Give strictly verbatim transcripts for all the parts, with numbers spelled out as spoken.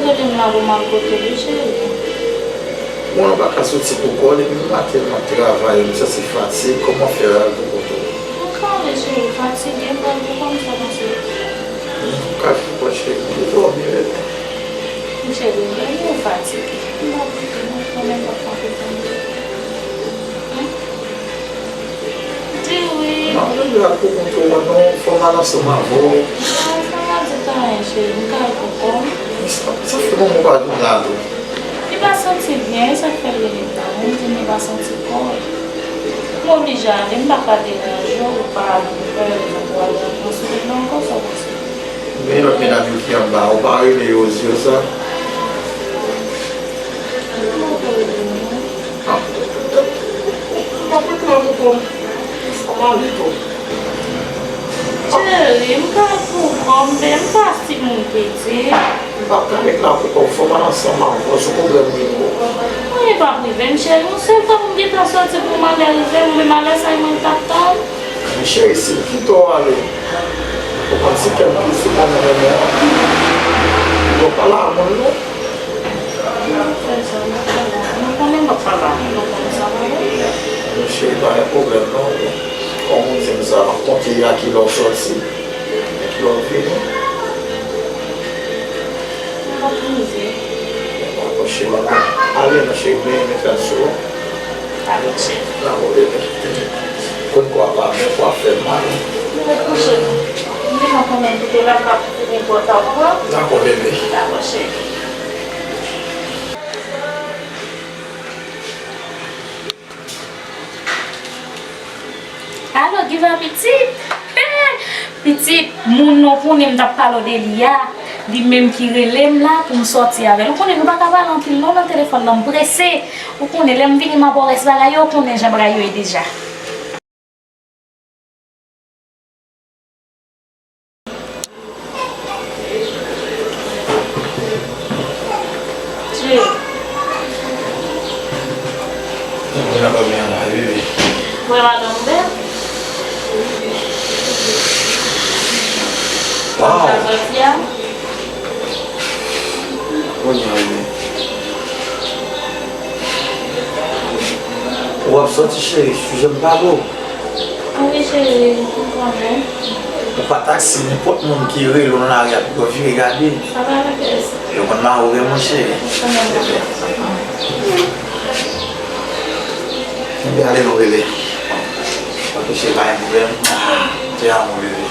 Kote m la pou m al kote li, cheri? Bon, nou pa ka soti pou kò l, epi m pa tèlman travay, m santi fatig, kòman fè al pou kote w? M kanpe, cheri, fatige, m pral pou kò m, sa panse. M ka fè kò, cheri, m te dòmi, bebe. Cheri, bebe, ou fatige. M pa koute, non, kanmenm, pa kanpe, kanpe. Di wi. Non, bebe, al pou kont ou an non, fò m al ansanm avè w. Non, fò m al di anyen, cheri, m ka al pou kò m. Men sa, sa fè manman w pa vin la tou. Li pa santi byen, e sa k fè l rele m la. Mwen di m li pa santi kò l. M oblije ale, m pa ka deranje w, ou pa al pou kò l, ou pa al pran swen l ankò, sa w panse? Men lòt medam yo ki anba, ou pa rele yo, di yo sa? Ah. M ap ret la pou kò m. Fò m ale tou. Cheri, m ka pou kò m, men m pa timoun pitit. M p ap ka ret la pou kò m, fò m al ansanm avè w, se pwoblèm m gen pou ou. Anyen p ap rive m, cheri. Yon sèl tan pou m gentan sòti pou malè rive m, men malè sa e mwen l t ap tann. Men cheri, si m kite w ale, ou konn si kè m plis ou konnen renmen an. Ou pa la moun non. Fè sa, m pa la. Nou konnen m pa la, nou konnen sa pa bon. Men cheri, pa gen pwoblèm non. Kòm ou di m sa, m ap konte a kilè w sòti, kilè w vini. M ap mize. Dakò cheri, ale non cheri, m renmen fè l sou ou. Dakò cheri. Dakò bebe. Konn kò a pa byen, kò a fè mal. M ret kouche non. M gentan konnen kote la m ka fini kò sa, w konprann? Dakò bebe. Dakò cheri. Alo, Giva pitit? Pitit, moun non konnen m t ap pale w de li a, li menm ki rele m la pou m sòti avè l. Ou konnen nou pa ka pale anpil non nan telefòn nan, m prese. Ou konnen lè m vini m ap wè rès bagay yo, ou konnen jan bagay yo ye deja. Cheri. Mwen ap dòmi an la, wi, wi. Wè madanm bèl. Wow. Sa sòti a? Kounye a, wi. W ap sòti, cheri, sijè m pale w. Wi, cheri, m konnen. Ou pa taksi nenpòt moun ki rele w nan lari a pou yo vire gade. Sa pa vre, cheri. Yo konn mare w, wi, mon cheri. Enben, ale non, bebe. Ok, cheri, pa gen pwoblèm. Te amo, bebe.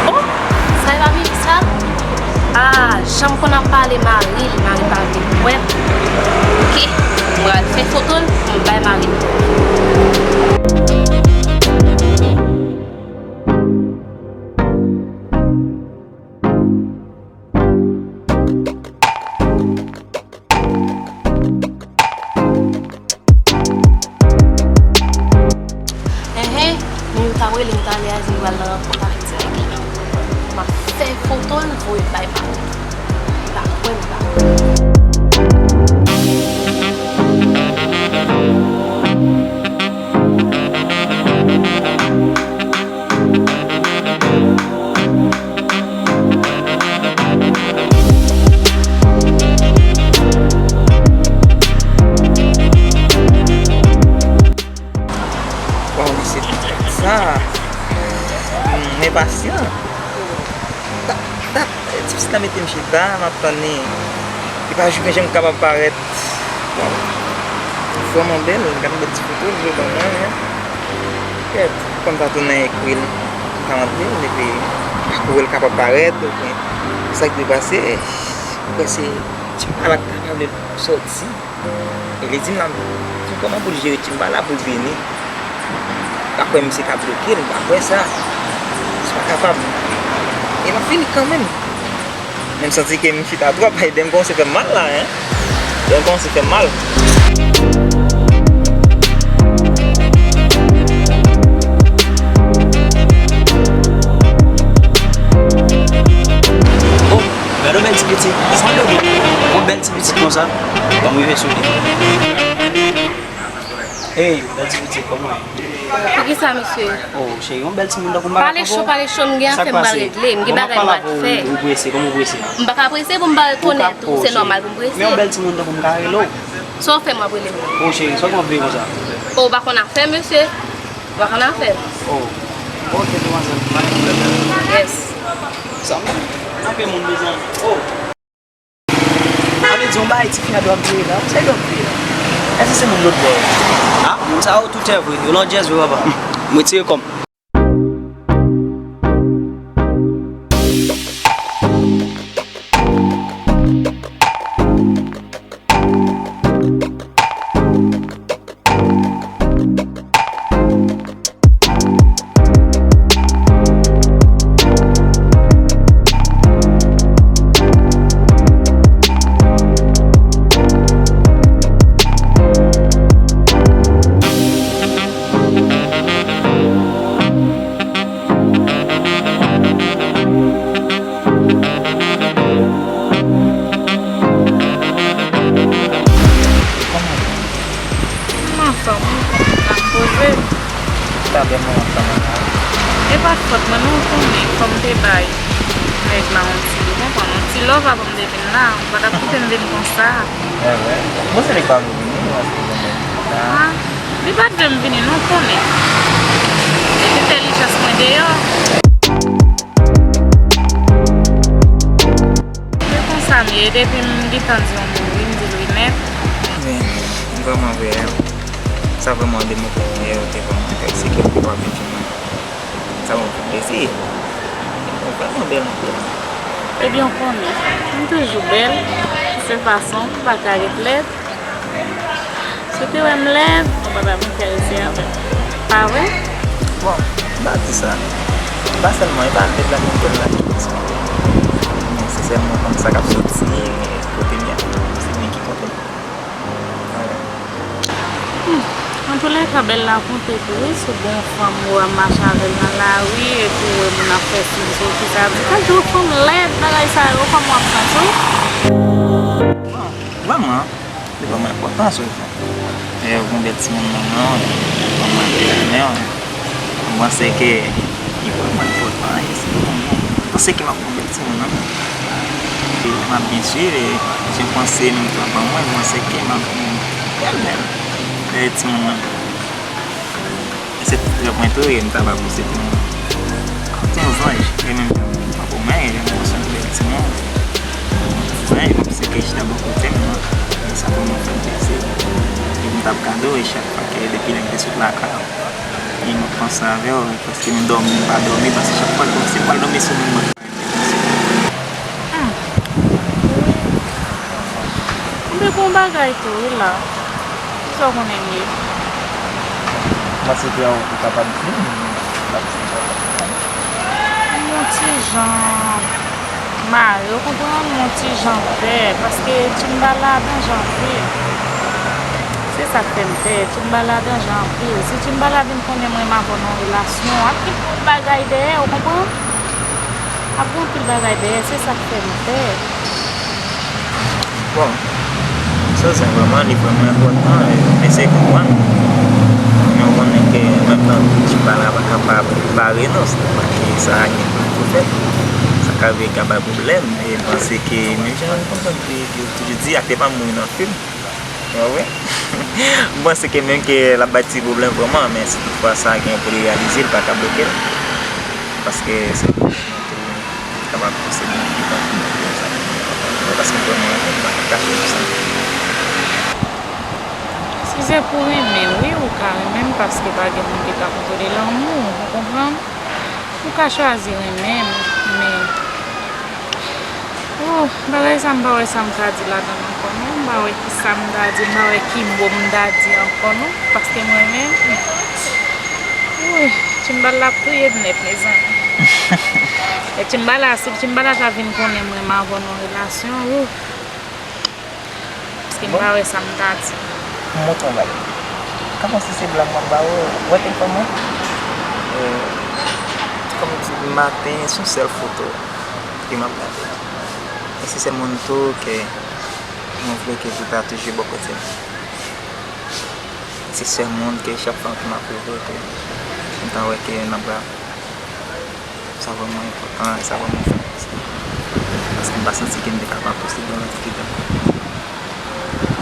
Oh, sa e pa Melissa? Ah, jan m konn ap pale mari l, mari l pa vle kwè m. Ok, m pral fè foto l pou m bay mari l. Enhen, men yo ta rele m talè a, di m pral nan rankont avèk ti nèg la. M ap fè foto l, voye l bay mari l. Li pa kwè m pa. Waw, mesye, sa. M enpasyan. Dat, dat, ti pitit la mete m chita, m ap tann li. Li pa janm kapab parèt. Waw. Li vrèman bèl, gade bèl ti foto l voye ban mwen, men. Kèt, fò m ta tounen ekri l, m ta mande l, epi pakou l kapab parèt, oubyen sa k dwe pase, m kwè se ti malad la pa vle sòti. E li di m la, m di kòman pou l jere ti m pa la pou l vini. Pa kwè misye ka bloke l, m pa kwè sa. Se pa kapab. E m ap fini kanmenm. Men m santi ke m chita twòp, e dèm kòmanse fè m mal la, en. Dèm kòmanse fè m mal. Oh, gade yon bèl ti pitit. Yon bèl ti pitit konsa. Ban m rive sou li. Hey, bèl ti pitit, kòman? Poukisa, mesye? Oh, cheri, yon bèl timoun tankou m pa ka... Pale cho, pale cho, m gen afè m pral regle, m gen bagay m pral fè. Ou prese, kòman ou prese? M pa ka prese pou m pa rekonèt ou, se nòmal pou m prese. Men yon bèl timoun tankou m ka rele w. Sa w fè m w ap rele m? Oh, cheri, sa w gen w ap veye konsa? Oh, ou pa konn afè, mesye. Ou pa konn afè. Oh, ok, demwazèl, pa gen pwoblèm. Yes. Sa m, anpil moun bezwen. Oh. Ale di yon bagay tifi a dwe ap veye la. Sa l dwe ap veye la? Èske se moun lòtbò yo? Ah, moun sa yo tou tè vre. Yo landjèz vre, papa. M retire kò m. Kòman w ye? M anfòm, wi, kòman m ap poze? Sa bèl, mwen anfòm la. E pa t fòt mwen, non, ou konnen, fò m te bay nèg la yon ti, ou konprann, yon ti love avan m te vin la. Ou pa t ap kite m vin konsa. Evre. Bon, se li k pa vle vini, ou pa vle vini la. Ah, li pa t vle m vini, non, ou konnen. Li te entèlijans mwen deyò. Se konsa m ye, depi m gentan di yon mo wi, m di l wi nèt. Men, vrèman vre, sa vrèman de mo ke ou te vrèman enterese ke w ap vin jwenn mwen. Sa ban m anpil plezi. Ou vrèman bèl anpil. Ebyen, ou konnen, m toujou bèl, se fason m pa ka ret lèd. Si w te wè m lèd, ou pa t ap enterese avè m. Pa vre? Bon, m pa di sa. E pa sèlman, e pa lèd la ki bèl la ki bèl sou mwen. Men se sèlman konn sa k ap soti kote m ye a. Se mwen ki konte. Pa vre? Hmm. Antoulèka, bèl la konte tou, wi. Si w gen yon fanm ou ap mache avè l nan lari, epi w wè moun ap fè siy sou ou, ki sa di, gad yon fanm lèd, bagay sa yo, kòman w ap santi w? Bon, vrèman, li vrèman enpòtan, sou Lè w gen yon bèl timoun nan men w, yon timoun nan men w, mwen panse ke li vrèman enpòtan, e si w konn, mwen panse ke m ap gen yon bèl timoun nan men w. E m ap byen swiv, e si w panse menm jan avè mwen, mwen panse ke m ap gen yon bèl, bèl, bèl timoun nan men w. E se rèv mwen tou, e m ta va pouse pou mwen. Kote yon zanj, e menm jan, tankou mwen, e lè m wè se yon bèl timoun, yon ti zanj, m ap seke chita bò kote m nan, e sa pou mwen fè m plezi. E m t ap gade w, e chak fwa ke depi lè m te sot lakay ou, e m ap panse avè w, e prèske m dòmi, m pa dòmi, paske chak fwa, kòmsi m pral dòmi sou moun mwen. Hmm. Ou te gon bagay tou wi la. Kisa w konnen m ye? M panse ke ou kapab di m, m ap di sa. M yon ti jan mare, ou konprann? M yon ti jan pè, paske Tchimba la danje anpil. Se sa k fè m pè. Tchimba la danje anpil. Si Tchimba la vin konnen mwen, m avè w nan yon relasyon, ap gen anpil bagay dèyè, ou konprann? Ap gen anpil bagay dèyè, se sa k fè m pè. Bon, sa se vrèman, li vrèman enpòtan, e, m eseye konprann. Men w konnen ke menm nan Tchimba la pa kapab bare non, se pa ke sa gen pou fèt. Sa ka rive ka bay pwoblèm, e m panse ke menm jan konprann ke yo toujou di, aktè pa mouri nan fim. Ou wè? M panse ke menm ke l ap bay ti pwoblèm vrèman, men si toutfwa sa gen pou li reyalize, l pa ka bloke l. Paske se kapab pouse moun ki pa konprann sa. Mwen paske m vrèman renmen l, m pa ka kache w sa. Si se pou renmen, wi, ou ka renmen m paske pa gen moun ki ka kontwole lanmou, ou konprann? Ou ka chwazi renmen m, men Oh, bagay sa m pa wè sa m ka di ladan l ankò non. M pa wè ki sa m ta di, m pa wè ki mo m ta di ankò non. Paske mwen menm, oh, Chimbala ap touye m nèt, mezanmi. E Chimbala, si Chimbala ta vin konnen mwen m avè w nan relasyon, wouh. Paske m pa wè sa m ta di. M montre yon bagay. Ka panse se blag m ap ba ou, ou wè telefòn mwen? Kòm di maten, se yon sèl foto ke m ap gade. E se sèl moun tou ke mwen vle ke pou ta toujou bò kote m. Se sèl moun ke chak fwa ke m ap reve ke m ta wè ke nan bra m. Sa vrèman enpòtan e sa vrèman fè m plezi. Paske m pa santi ke m te kapab posede yon lòt fi ankò.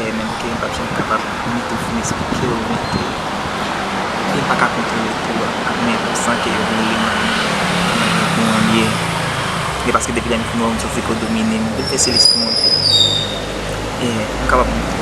E menm ke m p ap janm kapab ni tou fin eksplike w, men ke e m pa ka kontwole tou a, men ou san ke yo voye m pou mwen ye. E paske depi lè m fin wè w, m santi ke w domine m, boulvèse lespri mwen. E m kapab montre w.